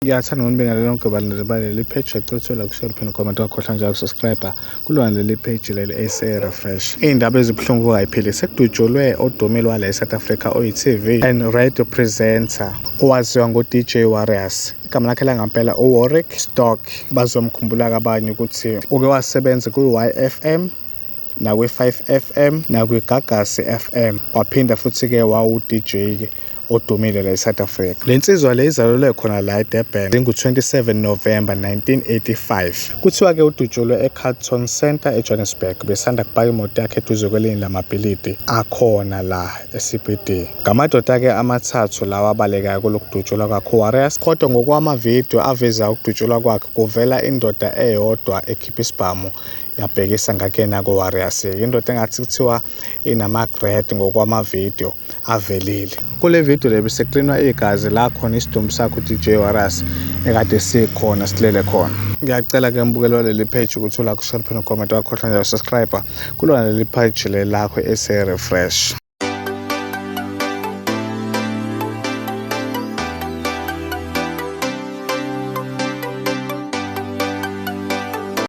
Ngiyathanda ukunibingelela lonke baleli page ecothola kushare phela comment wakhohlwa njalo subscriber kulona leli page leli ese refresh. Indaba ezibuhlungu kayiphili sekudutshulwe odumile wale South Africa oyi-TV and radio presenter owaziwa ngo-DJ Warriors. Igama lakhe langempela uWarrick Stock. Bazomkhumbula kabanye ukuthi uke wasebenza ku-YFM nakwi-5FM nakwi-Gagasi FM, waphinda futhi-ke wawu-DJ odumile la eSouth Africa. Le nsizwa le izalelwe khona la eDurban ngo-27 November 1985. Kuthiwa-ke udutshulwe eCarlton Centre eJohannesburg, besanda kupaka imoto yakhe eduze kwelinye lamabhilidi akhona la eCBD. Ngamadoda-ke amathathu lawa abalekayo kulokudutshulwa kwakhe Warriors, kodwa ngokwamavidiyo aveza ukudutshulwa kwakhe kuvela indoda eyodwa ekhipha isibhamu yabhekisa ngakena ku-Warriors. Indoda engathi kuthiwa inama-grade ngokwamavidiyo avelile. Kule video le beseklinwa igazi la khona isidumbu sakhe uDJ Warriors ekade sikhona silele khona. Ngiyacela ke mbukelo leli page ukuthi ula kushare phela comment wakhohlwa njalo subscriber kulona leli page le lakho ese refresh.